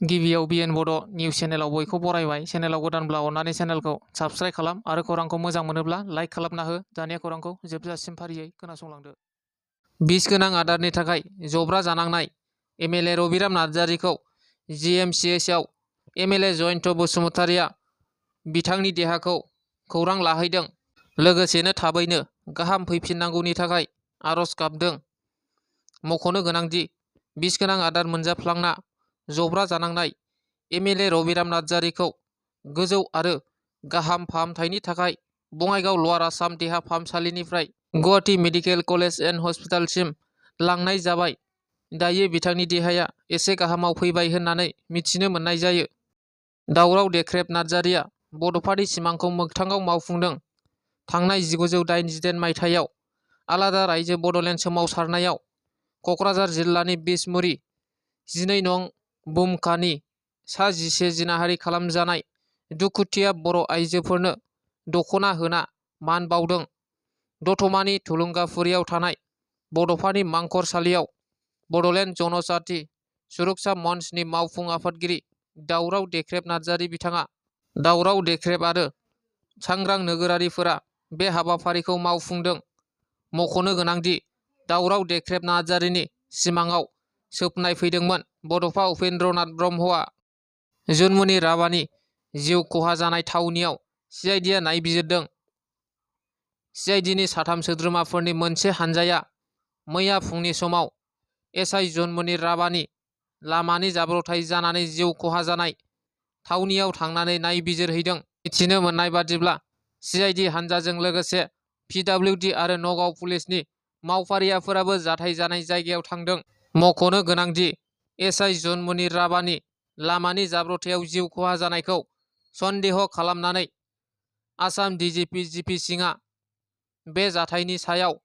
गिबियाव बिएन बड' निउस चेनेलाव बयखौ बरायबाय। चेनेलाव गोदानब्ला अननानै चेनेलखौ साबस्क्राइब खालाम आरो खौरांखौ मोजां मोनोब्ला लाइक खालामना हो। दानिया खौरांखौ जोबजासिम फारियै खोनासंलांदो। बिस गोनां आदारनि थाखाय जब्रा जानांनाय MLA रबिराम नार्जारिखौ GMCH आव MLA जयन्त बसुमतारिया बिथांनि देहाखौ खौरां लाहैदों। लोगोसेनो थाबैनो गाहाम फैफिननांगौनि थाखाय आरज गाबदों। मख'नो गोनांदि बिस गोनां आदार मोनजाफ्लांना जब्रा जानांनाय MLA रबिराम नार्जारिखौ गोजौ आरो गाहाम फाहामथायनि थाखाय बङाइगाव लवार आसाम देहा फाहामसालिनिफ्राय गुवाहाटी मेडिकेल कलेज एन्ड हस्पिटालसिम लांनाय जाबाय। दायो बिथांनि देहाया एसे गाहामाव फैबाय होननानै मिथिनो मोननाय जायो। दावराव देख्रेब नार्जारिया बड'फानि सिमांखौ मोगथाङाव मावफुंदों। थांनाय 1988 मायथाइयाव आलादा रायजो बड'लेण्ड सोमावसारनायाव क'क्राझार जिल्लानि बिसमुरि 12 नं बुमखानि सा 11 जिनाहारि खालामजानाय दुखुथिया बर' आइजोफोरनो दख'ना होना मान बावदों। दतमानि थुलुंगाफुरियाव थानाय बड'फानि मांखरसालियाव बड'लेण्ड जनजाति सुरक्षा मन्चनि मावफुं आफादगिरि दावराव देख्रेब नार्जारि बिथाङा दावराव देख्रेब आरो सांग्रां नोगोरारिफोरा बे हाबाफारिखौ मावफुंदों। मख'नो गोनांदि दावराव देख्रेब नार्जारिनि सिमाङाव सोपनाय फैदोंमोन। बड'फा उपेन्द्रनाथ ब्रह्मआ जुनमुनि राभानि जिउ खहा जानाय थावनियाव CIDआ नायबिजिरदों। CIDनि साथाम सोद्रोमाफोरनि मोनसे हानजाया मैया फुंनि समाव SI जुनमुनि राभानि लामानि जाब्रबथाय जानानै जिउ खहा जानाय थावनियाव थांनानै नायबिजिरहैदों। मिथिनो मोननाय बादिब्ला CID हानजाजों लोगोसे PWD आरो नगाव पुलिसनि मावफारियाफोराबो जाथाय जानाय जायगायाव थांदों। मख'नो गोनांदि SI जुनमुनि राभानि लामानि जाब्रबथायाव जिउ खहा जानायखौ सन्देह खालामनानै आसाम DGP GP सिंहआ बे जाथायनि सायाव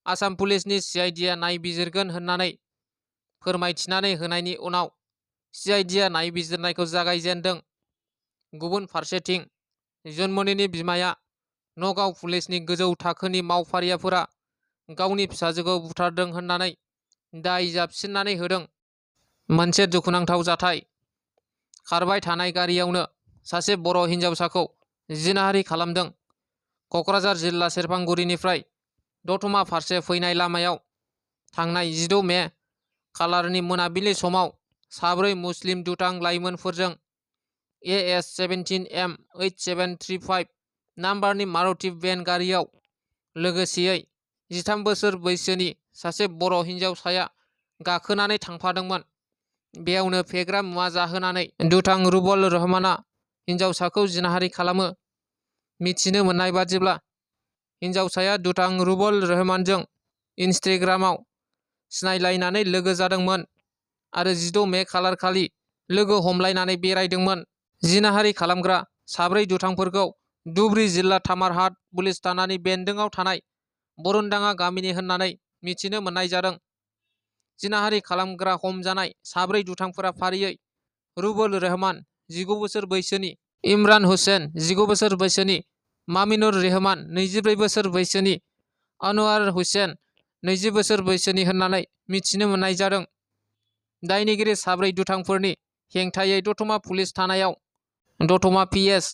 आसाम पुलिसनि CIDआ नायबिजिरगोन होननानै फोरमायथिनानै होनायनि उनाव CIDआ नायबिजिरनायखौ जागायजेनदों। गुबुन फारसेथिं जुनमुनिनि बिमाया नगाव पुलिसनि गोजौ थाखोनि मावफारियाफोरा गावनि फिसाजोखौ बुथारदों होननानै दाय जाबसिननानै होदों। मोनसे दुखुनांथाव जाथाय। खारबाय थानाय गारियावनो सासे बर' हिन्जावसाखौ जिनाहारि खालामदों। क'क्राझार जिल्ला सेरफांगुरिनिफ्राय दतमा फारसे फैनाय लामायाव थांनाय 16 मे खालारनि मोनाबिलि समाव साब्रै मुस्लिम दुथां लाइमोनफोरजों AS 17M 8735 नाम्बारनि मारुति भेन गारियाव लोगोसेयै 13 बोसोर बैसोनि सासे बर' हिन्जावसाया गाखोनानै थांफादोंमोन। बेयावनो फेग्रा मुवा जाहोनानै दुथां रुबल रहमाना हिन्जावसाखौ जिनाहारि खालामो। मिथिनो मोननाय बादिब्ला हिन्जावसाया दुथां रुबल रहमानजों इन्स्टाग्रामाव सिनायलायनानै लोगो जादोंमोन आरो 16 मे खालार खालि लोगो हमलायनानै बेरायदोंमोन। जिनाहारि खालामग्रा साब्रै दुथांफोरखौ धुबरी जिल्ला तामारहाट पुलिस थानानि बेन्दोंआव थानाय बरुनदाङा गामिनि होननानै मिथिनो मोननाय जादों। जिनाहारि खालामग्रा हमजानाय साब्रै दुथांफोरा फारियै रुबल रहमान 19 बोसोर बैसोनि, इमरान हुसैन 19 बोसोर बैसोनि, मामिनुर रहमान 24 बोसोर बैसोनि, अनवार हुसैन 20 बोसोर बैसोनि होननानै मिथिनो मोननाय जादों। दायनिगिरि साब्रै दुथांफोरनि हेंथायै दतमा पुलिस थानायाव दतमा PS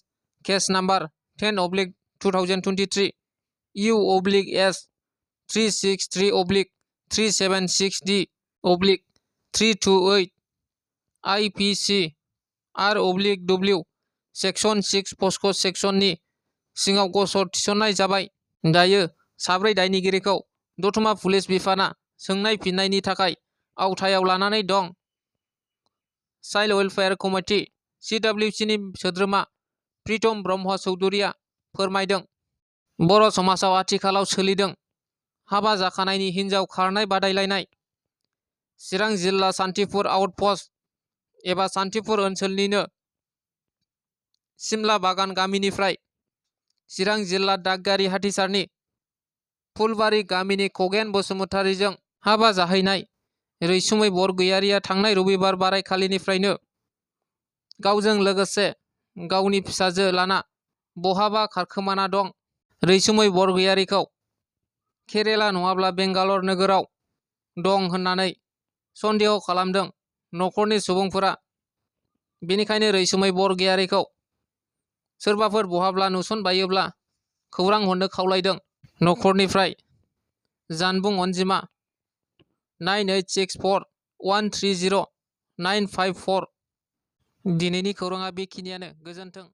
case number 10/2023 U/S 363/376D/328 IPC R/W section 6 पस्क' सेक्सननि सिङाव गसर थिसननाय जाबाय। दायो साब्रै दायनिगिरिखौ दतमा पुलिस बिफाना सोंनाय फिननायनि थाखाय आवथायाव लानानै दं। चाइल्ड वेलफेयार कमिटि CWCनि सोद्रोमा प्रितम ब्रह्म चौधुरिया फोरमायदों। बर' समाजाव आथिखालाव सोलिदों हाबा जाखानायनि हिन्जाव खारनाय बादायलायनाय। चिरां जिल्ला सान्तिपुर आउटपस्ट एबा सान्तिपुर ओनसोलनिनो सिमला बागान गामिनिफ्राय चिरां जिल्ला दागगारि हाथिसारनि फुलबारि गामिनि खगेन बसुमतारिजों हाबा जाहैनाय रैसुमै बरगयारिया थांनाय रबिबार बारायखालिनिफ्रायनो गावजों लोगोसे गावनि फिसाजो लाना बहाबा खारखोमाना दं। रैसुमै बरगयारिखौ केरेला नङाब्ला बेंगालर नोगोराव दं होननानै सन्देह खालामदों नखरनि सुबुंफोरा। बेनिखायनो रैसुमै बरगयारिखौ सोरबाफोर बहाब्ला नुसनबायोब्ला खौरां हरनो खावलायदों। न'खरनिफ्राय जानबुं अनजिमा 9864130954। दिनैनि खौराङा बेखिनियानो। गोजोन्थों।